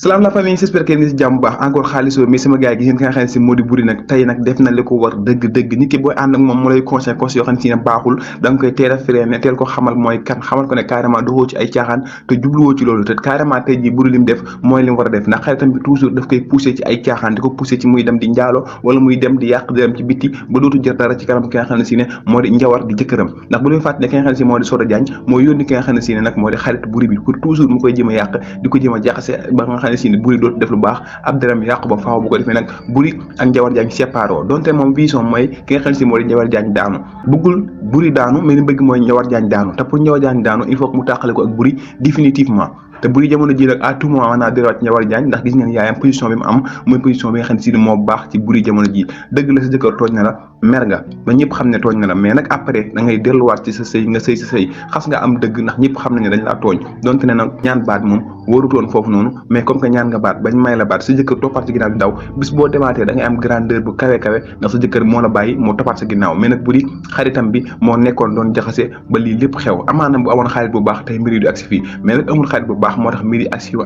salaam la famille j'espère que ni si jàmm bu baax encore xaalisoo mais sama gars yi gis ngeen ki nga xam ne si moo di Boury nag tey nag def na li ko war dëgg-dëgg nit ki booy ànd ak moom mu lay conseil yoo xam ne si ne baaxul da nga koy teel a freiné teel ko xamal mooy kan xamal ko ne carrément doxoo ci ay caaxaan te jubluwoo ci loolu te carrément tey jii Boury li mu def mooy li mu war a def ndax xaritam bi toujours daf koy poussé ci ay caaxaan di ko poussé ci muy dem di njaalo wala muy dem di yàq dem ci bitti ba dootu jër dara ci kanam ki nga xam ne si ne moo di njawar di jëkkëram ndax bu leen fàtte ne ki nga xam ne si moo di Soda Diagne mooy yónni ki nga xam ne si ne nag moo di xarit Boury bi pour toujours mu koy jëm a yàq di ko jëm a jaxase ba nga xam ne si ne Boury dootu def lu baax ab deram yàqu ba faaw bu ko defee nag Boury ak Njawar Diagne séparoo donte moom vision mooy ki nga xam ne si moo di Njawar Diagne daanu bëggul Boury daanu mais li bëgg mooy Njawar Diagne daanu te pour Njawar Diagne daanu il faut que mu tàqale ko ak Boury définitivement te Boury jamono ji nag à tout moment mën naa delluwaat ci Njawar Diagne ndax gis ngeen yaayam position bi mu am mooy position bi nga xam ne si moo baax ci Boury jamono ji dëgg la sa jëkkër tooñ na la mer nga ba ñëpp xam ne tooñ na la mais nag après da ngay delluwaat ci sa sëy nga sëy sa sëy xas nga am dëgg ndax ñëpp xam nañ ne dañ laa tooñ donte ne nag ñaan baat moom warutoon foofu noonu mais comme que ñaan nga baat bañ may la baat sa jëkkër toppaat sa ginnaaw di daw bis boo demaatee da ngay am grandeur bu kawe kawe ndax sa jëkkër moo la bàyyi moo toppaat sa ginnaaw mais nag Boury xaritam bi moo nekkoon doon jaxase ba lii lépp xew amaana bu amoon xarit bu baax tey mbir yi du agsi fii mais nag amul xarit bu baax moo tax mbir yi agsi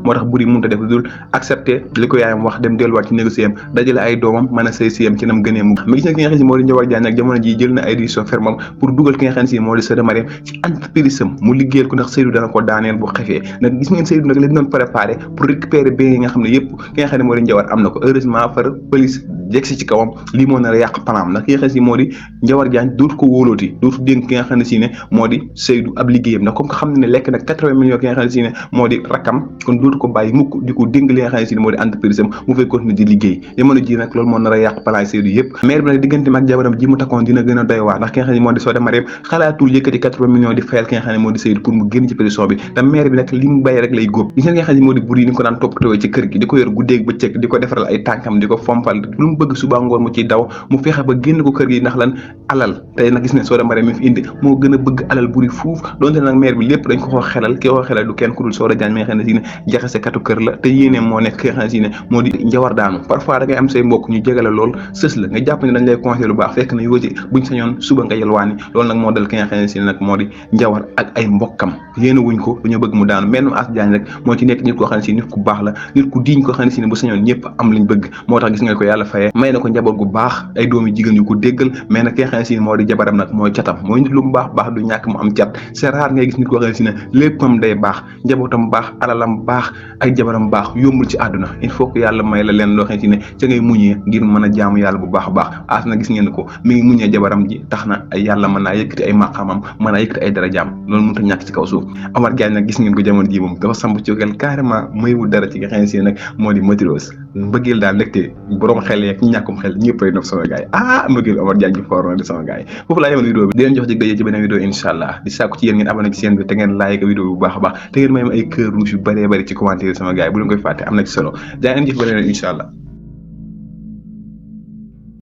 moo tax Boury mënut a def lu dul accepter li ko yaayam wax dem delluwaat ci négocier am dajale ay doomam mën a sëy siyam ci nam gënee mu mais gis na ki nga xam ne si moo di Njawar Diagne nag jamono ji jël na ay décision ferme pour dugal ki nga xam ne si moo di Soda Mariam ci entreprise am mu liggéeyal ko ndax Seydou dana ko daaneel bu xefee nag gis ngeen Seydou nag lañ doon préparé pour récupérer bien yi nga xam ne yëpp ki nga xam ne moo di Njawar am na ko heureusement far police jegsi ci kawam lii moo nar a yàq panaam ndax ki nga xam ne si moo di Njawar Diagne dootu ko wóolooti dootu dénk ki nga xam ne si ne moo di Seydou ab liggéeyam ndax comme que xam ne ne lekk nag 80 millions ki nga xam ne si ne moo di rakkam kon dootu ko bàyyi mukk di ko dénk li nga xam ne si ne moo di entreprise am mu fay continuer di liggéey jamono ji nag loolu moo nar a yàq plan Seydou yëpp maire bi nag diggante mag jabaram ji mu takkoon dina gën a doy waar ndax ki nga xam ne moo di Soda Mariam xalaatul yëkkati 80 millions di fayal ki nga xam ne moo di Seydou pour mu génn ci pétition bi te maire bi nag li mu bàyyi rek lay góob gis nga xam ne moo di Boury ni ko daan toppatoo ci kër gi di ko yor guddeeg bëccëg di ko defaral ay tànkam di ko fompal lu mu bëgg suba ngoon mu ciy daw mu fexe ba génn ko kër gi ndax lan alal tey nag gis ne Soda Mariam mi fi indi moo gën a bëgg alal Boury fuuf donte nag maire bi lépp dañ ko xelal ki ko xelal du kenn ku dul Soda Diagne mi nga xam ne si ne jaxase katu kër la te yéene moo nekk ki nga xam ne si ne moo di Njawar daanu parfois da ngay am say mbokk ñu jegale lool sës la nga jàpp ne dañ lay conseil lu baax fekk na yoo ci buñ sañoon suba nga yelwaani loolu nag moo dal ki nga xam ne si ne nag moo di Njawar ak ay mbokkam yéene wuñ ko dañoo bëgg mu daanu mel As Diagne rek moo ci nekk nit koo xam ne si nit ku baax la nit ku diiñ koo xam ne si ne bu sañoon ñëpp am liñ bëgg moo tax gis nga ko yàlla fayee may na ko njaboot gu baax ay doomi jigéen yu ko déggal mais nag ki nga xam ne si ne moo di jabaram nag mooy catam mooy nit lu mu baax du ñàkk mu am cat c'est rare ngay gis nit koo xam ne si ne léppam day baax njabootam baax alalam baax ay jabaram baax yombul ci àdduna il faut que yàlla may la leen loo xam ne si ne ca ngay muñee ngir mën a jaamu yàlla bu baax a baax As na gis ngeen ko mi ngi muñee jabaram ji tax na ay yàlla mën naa yëkkati ay maqaamam mën naa yëkkati ay darajaam loolu mënut a ñàkk ci kaw suuf Omar Diagne nag gis ngeen ko jamono ji moom dafa samp ci kel carrément maywul dara ci nga xam ne si nag moo di Matros mbëggeel daal ndekte borom xel yeeg ñàkkum xel ñëppay nopp sama gars yi mbëggeel Omar Diagne bi foor na di sama gars yi foofu laa yemal vidéo bi di leen jox dig daje ci beneen vidéo incha allah di sàkku ci yéen ngeen abonné ci seen bi te ngeen like vidéo bi bu baax a baax te ngeen may ay cœur rouge yu bëree bëri ci commentaire sama gars yi bu leen koy fàtte am na ci solo jaa ngeen jëf ba leneen incha allah